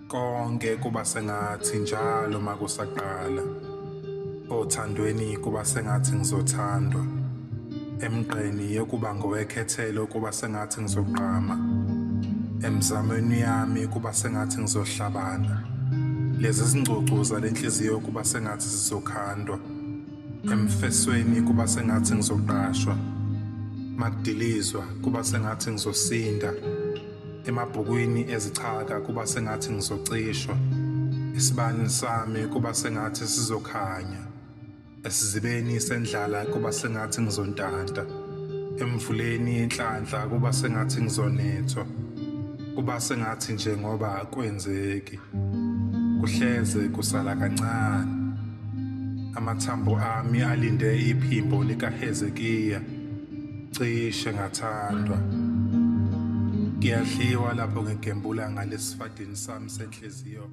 Konke kuba sengathi njalo makusaqala. Othandweni kuba sengathi ngizothandwa. Emgqeni yokuba ngowekhethelo kuba sengathi ngizogqama. Emzamweni yami kuba sengathi ngizohlabana. Lezi zingcucu zalenhliziyo kuba sengathi zizokhandwa. Emfesweni kuba sengathi ngizoqashwa. Makudilizwa kuba sengathi ngizosinda. Emabhukwini ezichaka kuba sengathi ngizocishwa. Isibani sami kuba sengathi sizokhanya. Esizibeni sendlala kuba sengathi ngizontanta. Emvuleni yenhlanhla kuba sengathi ngizonethwa. Kuba sengathi nje ngoba akwenzeki. Kuhleze kusala kancane. Amathambo ami alinde iphimbo likaHezekiya. Cishe ngathandwa. Kuyadliwa lapho ngigembula ngalesifadini sami senhliziyo.